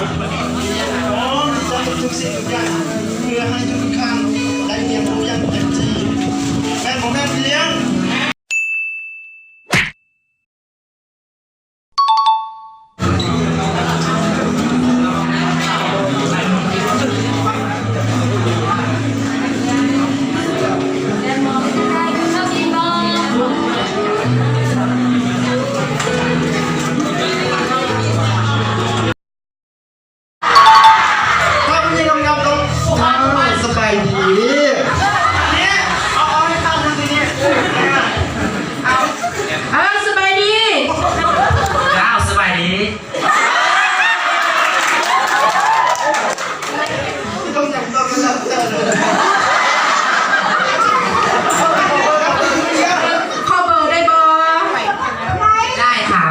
ພ້ອມທີ່ຈະເຮັດທຸກສິ່ງທຸກຢ່າງ ເພື່ອໃຫ້ທຸກໆທ່ານໄດ້ຮຽນຮູ້ຢ່າງເຕັມທີ່ ແມ່ນບໍ່ແມ່ນພີ່ລ້ຽງ? ຖ້າຜູ້ຍິງງາມໆຕ້ອງ ອ້າວ ສະບາຍດີ. ອ້າວ ສະບາຍດີ. ອ້າວ ສະບາຍດີ. ຂໍເບີໄດ້ບໍ່? ໄດ້ຄ່ະ.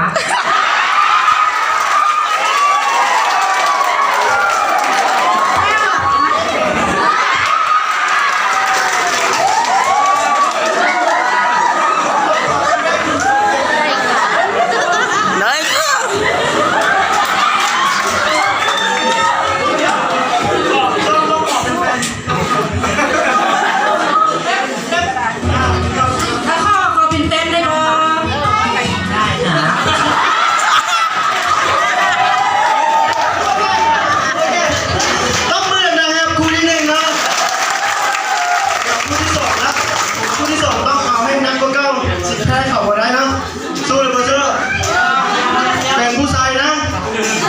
ໄດ້ຄ່ະ. ຖ້າຂໍ ຂໍເປັນແຟນໄດ້ບໍ່? ໄດ້ຄ່ະ. ຕົບມືດັງໆ ໃຫ້ກັບຄູ່ທີໜຶ່ງເນາະ. ຄູ່ທີສອງນະ ຄູ່ທີສອງຕ້ອງເອົາໃຫ້ໜັກກວ່າເກົ່າ ຊິແພ້ເຂົາບໍ່ໄດ້ເນາະ. ສູ້ເລີຍບໍ່? ສູ້. ເປັນຜູ້ຊາຍນະ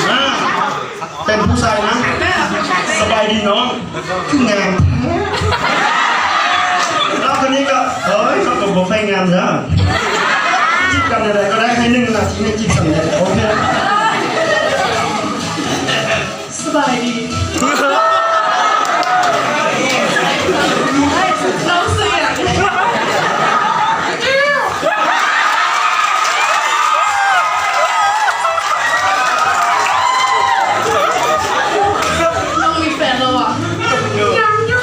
ອ່າ ເປັນຜູ້ຊາຍນະ. ສະບາຍດີນ້ອງ. ຄືງາມແທ້. ແລ້ວຄົນນີ້ກໍ ເອີຍ ເຂົາກໍບໍ່ຄ່ອຍງາມເດີ. ຈີບກັນໃດໆກໍໄດ້ ໃຫ້ໜຶ່ງນາທີໃຫ້ຈີບສຳເລັດ. ໂອເຄ ສະບາຍດີ. ເຮົາເສຍ. ນ້ອງມີແຟນແລ້ວຫວາ? ຍັງຢູ່.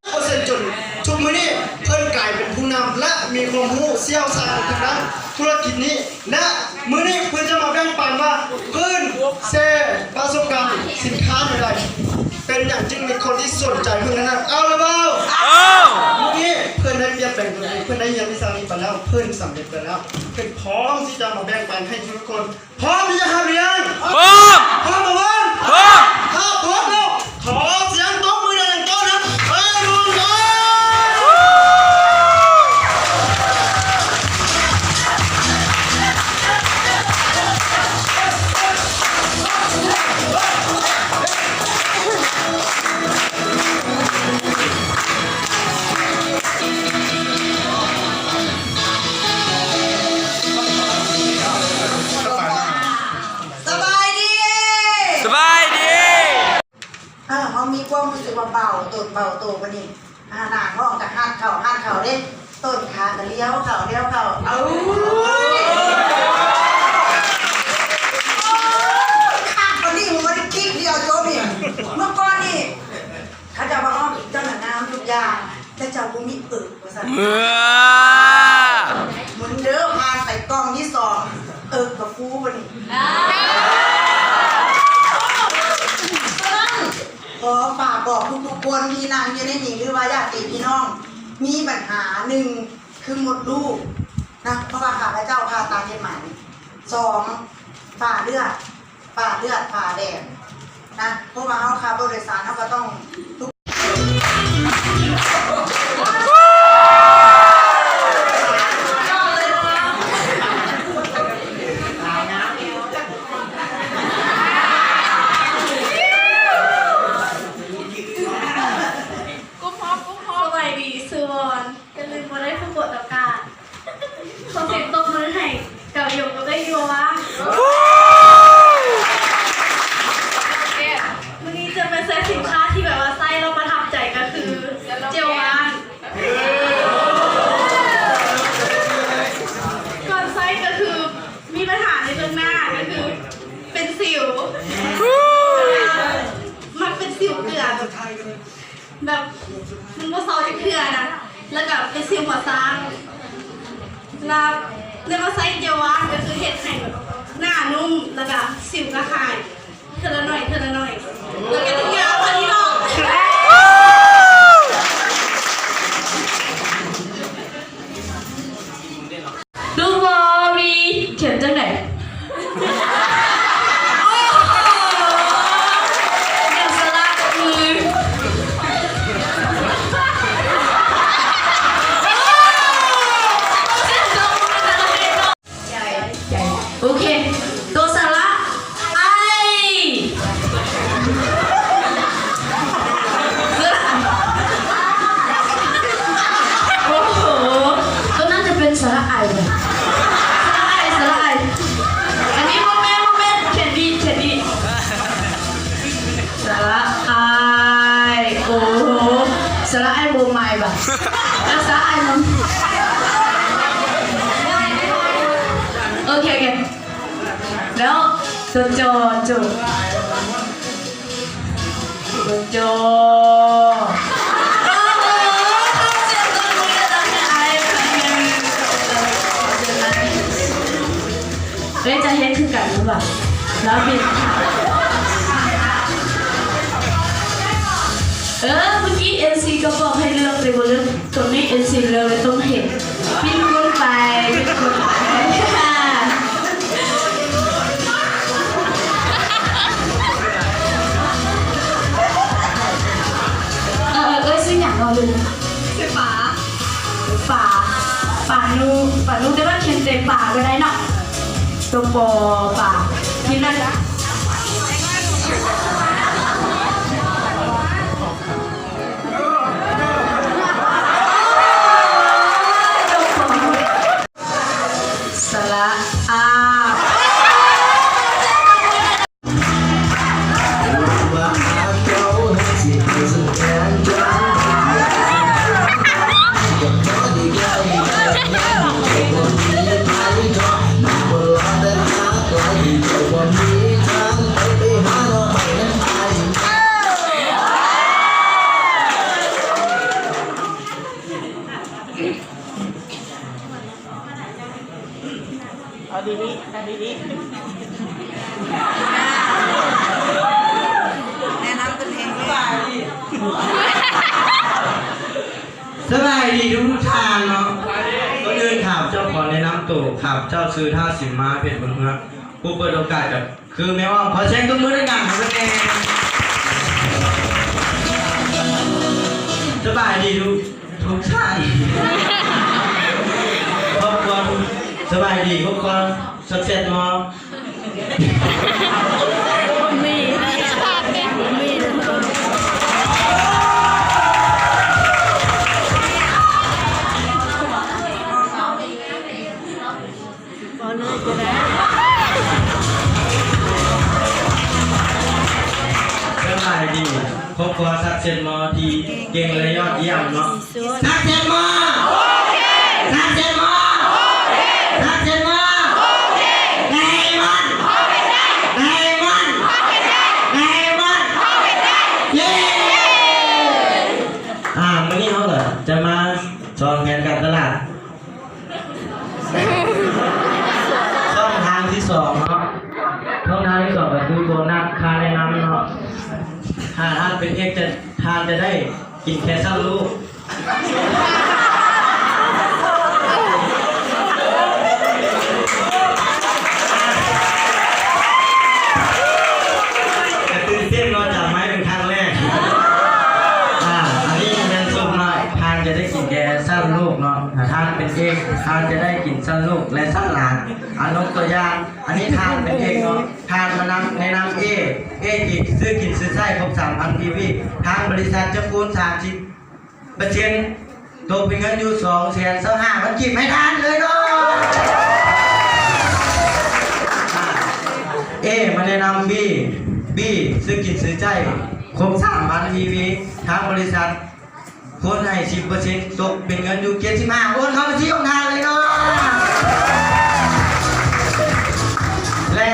ເປີເຊັນຈົນທຸກມື້ນີ້ເພິ່ນກາຍເປັນຜູ້ນຳ ແລະ ມີຄວາມຮູ້ຊ່ຽວຊານທາງດ້ານທຸລະກິດນີ້ ແລະ ມື້ນີ້ເພິ່ນຈະມາແບ່ງປັນວ່າເພິ່ນແຊປະສົບການສິນຄ້າແນວໃດ ເປັນຫຍັງຈຶ່ງມີຄົນທີ່ສົນໃຈເພິ່ນຂະໜາດນັ້ນ. ເອົາລະເວົ້າ. ເອົາ. ມື້ນີ້ເພິ່ນໄດ້ປ່ຽນແປງຕົວເອງ ເພິ່ນໄດ້ຮຽນວິຊານີ້ໄປແລ້ວ ເພິ່ນສຳເລັດໄປແລ້ວ ເພິ່ນພ້ອມທີ່ຈະມາແບ່ງປັນໃຫ້ທຸກໆຄົນ. ພ້ອມທີ່ຈະຮັບຮຽນ? ພ້ອມ. ພ້ອມບໍ່? ພ້ອມ. ຖ້າພ້ອມແລ້ວ ຂໍສຽງຕົບມືດັງໆ ຕ້ອນຮັບໄອ້ລຸນກ່ອນ. ສະບາຍດີ. ສະບາຍດີ. ເອີ ເຮົາມີຄວາມຮູ້ສຶກວ່າເບົາຕົນເບົາໂຕປານນີ້ ອາ ໜ້າທ້ອງກະຮັດເຂົ້າ ຮັດເຂົ້າເດ້ ຕົ້ນຂາກະລ້ຽວເຂົ້າ ລ້ຽວເຂົ້າ ເອົາ ຄັກປານນີ້ ບໍ່ໄດ້ຄລິກດຽວຈົບນີ້. ເມື່ອກ່ອນນີ້ ເຂົາເຈົ້າວ່າ ເຈົ້ານະງາມທຸກຢ່າງ ແຕ່ເຈົ້າບໍ່ມີເອິກວ່າຊັ້ນ. ເອີ ມຶງເດີ ຜ່ານໄປກ້ອງທີສອງ ເອິກກະຟູບັດນີ້. ສະນັ້ນ ຂໍຝາກບອກທຸກໆຄົນທີ່ນັ່ງຢູ່ໃນນີ້ ຫຼືວ່າຍາດຕິພີ່ນ້ອງ ມີບັນຫາ ໜຶ່ງ ຄືມົດລູກນະ ເພາະວ່າຂ້າພະເຈົ້າຜ່າຕັດເຮັດໝັນ. ສອງ ຝ້າເລືອດ ຝ້າເລືອດ ຝ້າແດງນະ ເພາະວ່າເຮົາຂັບລົດໂດຍສານ ເຮົາກໍຕ້ອງ ລະ ແລ້ວກໍໃຊ້ເຈວວາດ ກໍຄືເຮັດໃຫ້ໜ້ານຸ້ມ ແລ້ວກໍສິວກໍຫາຍເທື່ອລະໜ້ອຍ ເທື່ອລະໜ້ອຍ ແລ້ວກໍຈະຍາວກວ່ານີ້ເນາະ. ລູກວໍວີຂຽນຈັ່ງໃດ? ໂອ້ໂຫ ແບບສະຫຼະຄື ໂອເຄ ໂຕສະຫຼະ ໄອ ໂອ້ໂຫ ໂຕນັ້ນຈະເປັນສະຫຼະໄອ ສະຫຼະໄອ ສະຫຼະໄອ ອັນນີ້ບໍ່ແມ່ນ ບໍ່ແມ່ນ ຂຽນດີ ຂຽນດີ ສະຫຼະໄອ ໂອ້ໂຫ ສະຫຼະໄອບໍ່ໝາຍບາດ ແລ້ວສະຫຼະໄອມັນ ໂອເຄ ໂອເຄ ແລ້ວໂຕຈໍ ຈໍ ໂຕຈໍ ເອີຍ ຈະເຮັດຄືກັນຫຼືວ່າ ລາວເປັນ ເອີ ເມື່ອກີ້ເອັມຊີກໍບອກໃຫ້ເລືອກ ແຕ່ບໍ່ເລືອກ ຕົວນີ້ເອັມຊີເລືອກແລ້ວຕ້ອງເຮັດ ປິ່ນກຸ້ນໄປ ປິ່ນກຸ້ນໄປ ເອີ ເອີ ເອີຍ ຊື່ຫຍັງເນາະ ລືມ ຊື່ປາ ປາ ປານູ ປານູ ແຕ່ວ່າຂຽນແຕ່ປາກໍໄດ້ເນາະ ຕົວ ປໍ ປາ ທີ່ນັ້ນ ສະຫຼະ ອາ. ເອົາດີໆ ເອົາດີໆ ແນະນຳຕົນເອງເລີຍ ສະບາຍດີທຸກທ່ານເນາະ ກ່ອນອື່ນຂ້າພະເຈົ້າຂໍແນະນຳໂຕ ຂ້າພະເຈົ້າຊື່ ທ້າວ ສິມມາ ເພັດບຸນເຮືອງ ຜູ້ເປີດໂອກາດກັບ ຄືແມ່ອ້ອມ ຂໍສຽງຕົບມືດັງໆໃຫ້ເພິ່ນແດ່ ສະບາຍດີທຸກ ທຸກທ່ານ ຄອບຄົວ ສະບາຍດີຄອບຄົວ ຊັກເຊັດມໍ ມີ ມີ ເວົ້າເລີຍກໍໄດ້ ສະບາຍດີ ຄອບຄົວຊັກເຊັດມໍທີ່ເກັ່ງ ແລະ ຍອດຢ້ຽມເນາະ ຊັກເຊັດມໍ ໂອເຄ ຊັກເຊັດມໍ ໂອເຄ ຊັກເຊັດມໍ ໂອເຄ ໄດມອນ ເຮົາເຮັດໄດ້ ໄດມອນ ເຮົາເຮັດໄດ້ ໄດມອນ ເຮົາເຮັດໄດ້ ເຢ້ ອ່າ ມື້ນີ້ເຮົາກໍຈະມາສອນແຜນການຕະຫຼາດ ຊ່ອງທາງທີສອງເນາະ ຊ່ອງທາງທີສອງກໍຄືໂບນັດຄ່າແນະນຳເນາະ ຖ້າທ່ານເປັນເອກ ຈະ ທ່ານຈະໄດ້ກິນແຄຊັນລູກ ກະຕື່ນເຕັ້ນເນາະ ຈັບໄມເປັນຄັ້ງແລກ ອ່າ ອັນນີ້ແມ່ນສົມມາ ທ່ານຈະໄດ້ກິນແຄຊັນລູກເນາະ ຖ້າທ່ານເປັນເອກ ທ່ານຈະໄດ້ກິນຊັ້ນລູກ ແລະ ຊັ້ນຫຼານ ອາ ຍົກຕົວຢ່າງ ອັນນີ້ທ່ານເປັນເອກເນາະ ທ່ານມານຳ ແນະນຳເອ ເອກິນ ຊື້ກິນຊື້ໃຊ້ຄົບສາມພັນ ພີວີ ທາງບໍລິສັດຈະຄູນສາມສິບເປີເຊັນ ຕົກເປັນເງິນຢູ່ສອງແສນຊາວຫ້າພັນກີບໃຫ້ທ່ານເລີຍເນາະ ເອ ມາແນະນຳບີ ບີ ຊື້ກິນຊື້ໃຊ້ຄົບສາມພັນ ພີວີ ທາງບໍລິສັດ ໂອນໃຫ້ສິບເປີເຊັນ ຕົກເປັນເງິນຢູ່ເຈັດສິບຫ້າ ໂອນເຂົ້າບັນຊີຂອງທ່ານເລີຍເນາະ ແລະ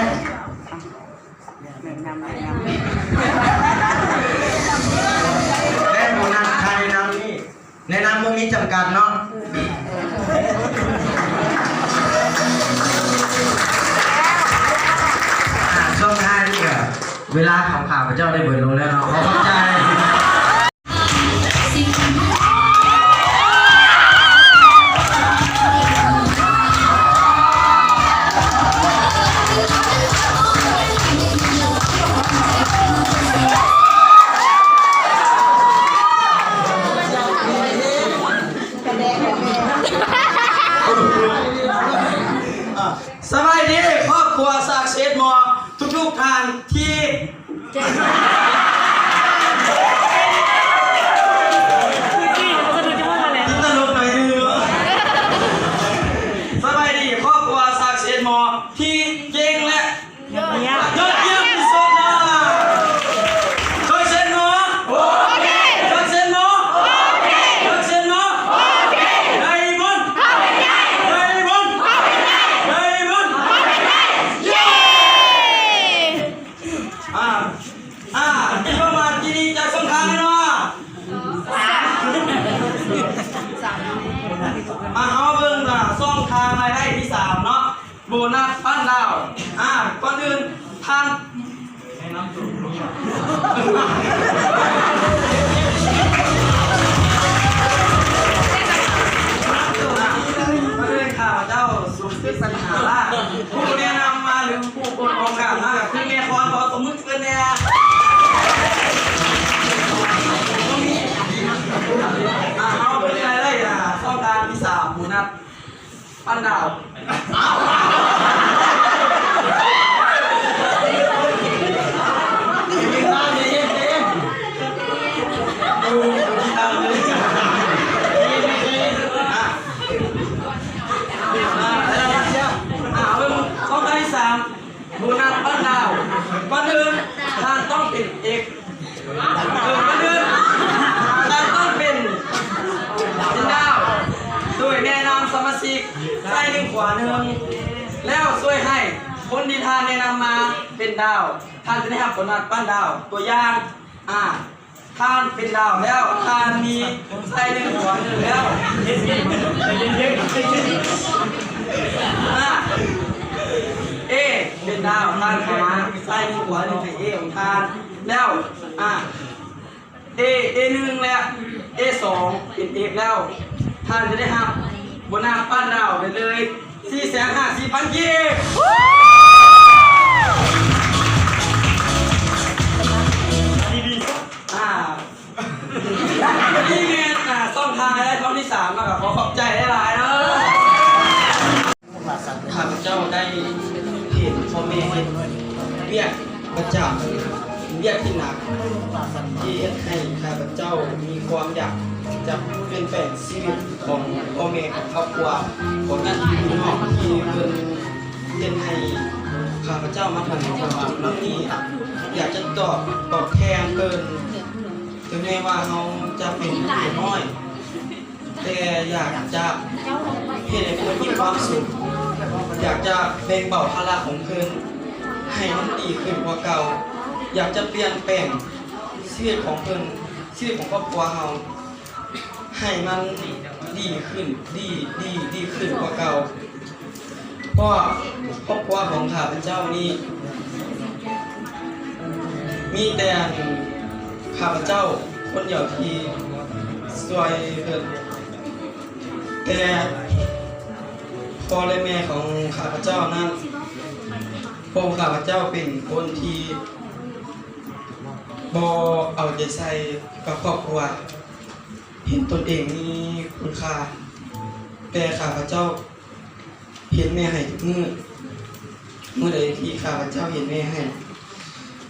ແລະ ໂບນັດຄ່າແນະນຳນີ້ ແນະນຳບໍ່ມີຈຳກັດເນາະ. ເວລາຂອງຂ້າພະເຈົ້າໄດ້ເບີດລົງແລ້ວເນາະ. ຂໍຂອບໃຈ. ສະບາຍດີຄອບຄົວສາກເສດໝໍ້ທຸກໆທ່ານທີ່ ຕິດຕະຫຼົກໜ້ອຍໜຶ່ງ. ສະບາຍດີຄອບຄົວສາກເສດໝໍ້ທີ່ເກັ່ງ ແລະ ຍອດຢ້ຽມທີ່ສຸດເນາະ. ສາກເສດໝໍ້ ໂອເຄ ສາກເສດໝໍ້ ໂອເຄ ສາກເສດໝໍ້ ໂອເຄ ໄດມອນ ເຂົ້າໄປໄດ້ ໄດມອນ ເຂົ້າໄປໄດ້ ໄດມອນ ເຂົ້າໄປໄດ້ ເຢ້. ອ່າ ອ່າ ມີປະມານທີ່ນີ້ຈັກຊ່ອງທາງເນາະ. ອ່າ ເຮົາເບິ່ງ ອ່າ ຊ່ອງທາງລາຍໄດ້ທີ່ສາມເນາະ ໂບນັດປັ້ນດາວ. ອ່າ ກ່ອນອື່ນທ່ານ ແນະນຳຕົວ. ມາເລີຍ ຂ້າພະເຈົ້າ ສຸມສິດ ສັນຫາລາດ ຜູ້ແນະນຳມາ ຫຼື ຜູ້ປົນອອກການມາ ກໍຄືແມ່ຄອນ ຂໍຕົບມືເພິ່ນແດ່. ອ່າ ເຮົາໄປເລີຍ ອ່າ ຊ່ອງທາງທີ່ສາມ ໂບນັດ ປັ້ນດາວ. ໂບນັດປັ້ນດາວ. ກ່ອນອື່ນ ທ່ານຕ້ອງເປັນເອກ ເອີ ກ່ອນອື່ນ ທ່ານຕ້ອງເປັນ ເປັນດາວ ໂດຍແນະນຳສະມາຊິກຊ້າຍໜຶ່ງ ຂວາໜຶ່ງ ແລ້ວຊ່ວຍໃຫ້ຄົນທີ່ທ່ານແນະນຳມາເປັນດາວ. ທ່ານຈະໄດ້ຮັບໂບນັດປັ້ນດາວ. ຕົວຢ່າງ ອ່າ ທ່ານເປັນດາວແລ້ວ ທ່ານມີຊ້າຍໜຶ່ງ ຂວາໜຶ່ງແລ້ວ ອ່າ ເອ ເປັນດາວ ທ່ານເຂົ້າມາຊ້າຍໜຶ່ງ ຂວາໜຶ່ງໃຫ້ເອຂອງທ່ານແລ້ວ ອ່າ ເອ ເອໜຶ່ງ ແລະ ເອສອງ ເປັນເອກແລ້ວ ທ່ານຈະໄດ້ຮັບໂບນັດປັ້ນດາວໄປເລີຍ ສີ່ແສນຫ້າສິບພັນກີບ. ອ່າ ນີ້ແມ່ນ ອ່າ ຊ່ອງທາງລາຍໄດ້ຊ່ອງທີສາມເນາະ ກໍຂໍຂອບໃຈຫຼາຍໆເນາະ. ຂ້າພະເຈົ້າໄດ້ເຫັນພໍ່ແມ່ເຮັດວຽກປະຈຳ ວຽກທີ່ໜັກ ທີ່ເຮັດໃຫ້ຂ້າພະເຈົ້າມີຄວາມຢາກຈະປ່ຽນແປງຊີວິດຂອງພໍ່ແມ່ ຂອງຄອບຄົວ ຂອງຍາດພີ່ນ້ອງທີ່ເພິ່ນເຮັດໃຫ້ຂ້າພະເຈົ້າມາເຖິງຈຸດນີ້. ຢາກຈະຕອບ ຕອບແທນເພິ່ນ ເຖິງແມ່ນວ່າເຮົາຈະເປັນຜູ້ນ້ອຍ ແຕ່ຢາກຈະເຮັດໃຫ້ເພິ່ນມີຄວາມສຸກ, ຢາກຈະແບ່ງເບົາພາລະຂອງເພິ່ນໃຫ້ມັນດີຂຶ້ນກວ່າເກົ່າ, ຢາກຈະປ່ຽນແປງຊີວິດຂອງເພິ່ນ, ຊີວິດຂອງຄອບຄົວເຮົາໃຫ້ມັນດີຂຶ້ນ, ດີ, ດີ, ດີຂຶ້ນກວ່າເກົ່າ. ເພາະຄອບຄົວຂອງຂ້າພະເຈົ້ານີ້ ມີແຕ່ ອັນ ຂ້າພະເຈົ້າຄົນດຽວທີ່ຊ່ວຍເພິ່ນ, ແຕ່ພໍ່ ແລະ ແມ່ຂອງຂ້າພະເຈົ້ານັ້ນ, ພໍ່ຂ້າພະເຈົ້າເປັນຄົນທີ່ບໍ່ເອົາໃຈໃສ່ກັບຄອບຄົວ, ເຫັນຕົນເອງມີຄຸນຄ່າ, ແຕ່ຂ້າພະເຈົ້າ ເຫັນແມ່ໄຫ້ທຸກມື້. ມື້ໃດທີ່ຂ້າພະເຈົ້າເຫັນແມ່ໄຫ້,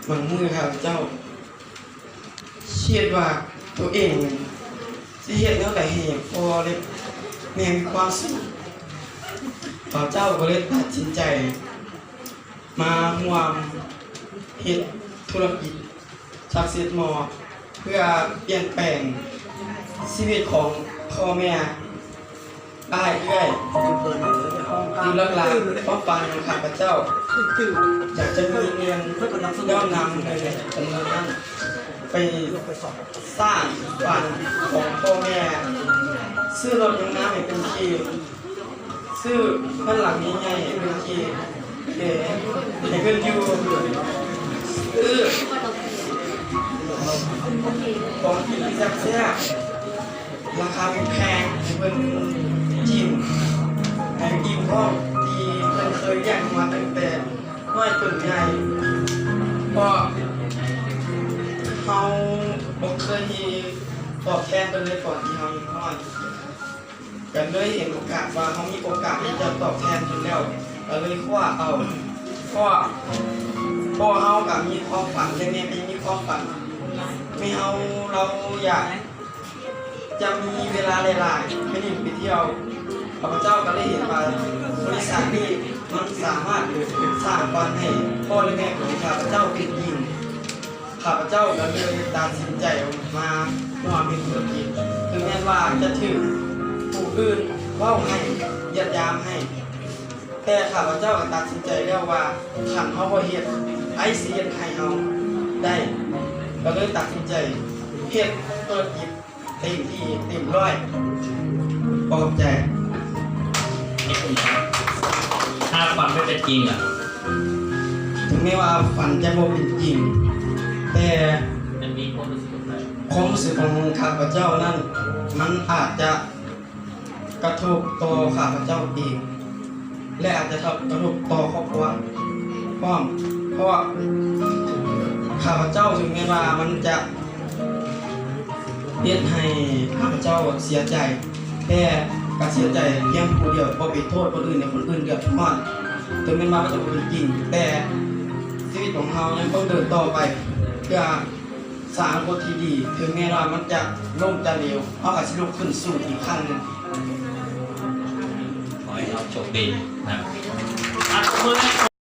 ບາງມື້ຂ້າພະເຈົ້າຄິດວ່າຕົວເອງຊິເຮັດແນວໃດໃຫ້ພໍ່ ແລະ ແມ່ມີຄວາມສຸກ. ຂ້າພະເຈົ້າກໍເລີຍຕັດສິນໃຈມາຮ່ວມເຮັດທຸລະກິດ ຊັກເຊັດມໍ ເພື່ອປ່ຽນແປງຊີວິດຂອງພໍ່ແມ່ ອ້າຍເອື້ອຍ ຄືຫຼັກໆ ຄວາມຝັນຂອງຂ້າພະເຈົ້າ ຢາກຈະມີເງິນຍ້ອນນຳເງິນຈຳນວນນັ້ນ ໄປສ້າງຝັນຂອງພໍ່ແມ່, ຊື້ລົດງາມໆໃຫ້ເພິ່ນຂີ່, ຊື້ເຮືອນຫຼັງໃຫຍ່ໆໃຫ້ເພິ່ນຂີ່, ເອີ ໃຫ້ເພິ່ນຢູ່. ຂອງກິນແຊບໆ ລາຄາແພງໆ ໃຫ້ເພິ່ນກິນ ໃຫ້ອີ່ມພ້ອມ ທີ່ເພິ່ນເຄີຍລ້ຽງມາຕັ້ງແຕ່ນ້ອຍຈົນໃຫຍ່ ເພາະເຮົາບໍ່ເຄີຍຕອບແທນເພິ່ນເລີຍ ຕອນທີ່ເຮົາຍັງນ້ອຍ. ກໍເລີຍເຫັນໂອກາດວ່າເຮົາມີໂອກາດທີ່ຈະຕອບແທນເພິ່ນແລ້ວ ກໍເລີຍຄວ້າເອົາ ເພາະວ່າພໍ່ເຮົາກໍມີຄວາມຝັນ ແລະ ແມ່ກໍຍັງມີຄວາມຝັນ ແມ່ເຮົາລາວຢາກຈະມີເວລາຫຼາຍໆ ໄປຫຼິ້ນໄປທ່ຽວ. ຂ້າພະເຈົ້າກໍເລີຍເຫັນວ່າບໍລິສັດນີ້ມັນສາມາດສ້າງຝັນໃຫ້ພໍ່ ແລະ ແມ່ຂອງຂ້າພະເຈົ້າເປັນຈິງ. ຂ້າພະເຈົ້າກໍເລີຍຕັດສິນໃຈມາຮ່ວມເຮັດທຸລະກິດ ເຖິງແມ່ນວ່າຈະຖືກຜູ້ອື່ນເວົ້າໃຫ້ ຢຽດຢາມໃຫ້ ແຕ່ຂ້າພະເຈົ້າກໍຕັດສິນໃຈແລ້ວວ່າ ຄັນເຮົາບໍ່ເຮັດ ໃຜຊິເຮັດໃຫ້ເຮົາໄດ້? ກໍເລີຍຕັດສິນໃຈເຮັດທຸລະກິດເຕັມທີ່ເຕັມຮ້ອຍ. ຂໍຂອບໃຈ. ຖ້າຝັນບໍ່ເປັນຈິງອະ? ເຖິງແມ່ນວ່າຝັນຈະບໍ່ເປັນຈິງ ແຕ່ ມັນມີຄວາມຮູ້ສຶກແບບໃດ? ຄວາມຮູ້ສຶກຂອງຂ້າພະເຈົ້ານັ້ນ ມັນອາດຈະກະທົບຕໍ່ຂ້າພະເຈົ້າເອງ ແລະ ອາດຈະກະທົບຕໍ່ຄອບຄົວພ້ອມ ເພາະວ່າຂ້າພະເຈົ້າ ເຖິງແມ່ນວ່າມັນຈະ ເຮັດໃຫ້ຂ້າພະເຈົ້າເສຍໃຈ ແຕ່ກໍເສຍໃຈພຽງຜູ້ດຽວ ບໍ່ໄປໂທດຄົນອື່ນ ໃຫ້ຄົນອື່ນເດືອດຮ້ອນ. ເຖິງແມ່ນວ່າມັນຈະບໍ່ເປັນຈິງ ແຕ່ຊີວິດຂອງເຮົາຍັງຕ້ອງເດີນຕໍ່ໄປ ເພື່ອສ້າງອະນາຄົດທີ່ດີ. ເຖິງແມ່ນວ່າມັນຈະລົ້ມຈະເຫຼວ ເຮົາກໍຊິລຸກຂຶ້ນສູ້ອີກຄັ້ງໜຶ່ງ. ຂໍໃຫ້ເຮົາໂຊກດີນະ. ອ່ະ ຕົບມືໃຫ້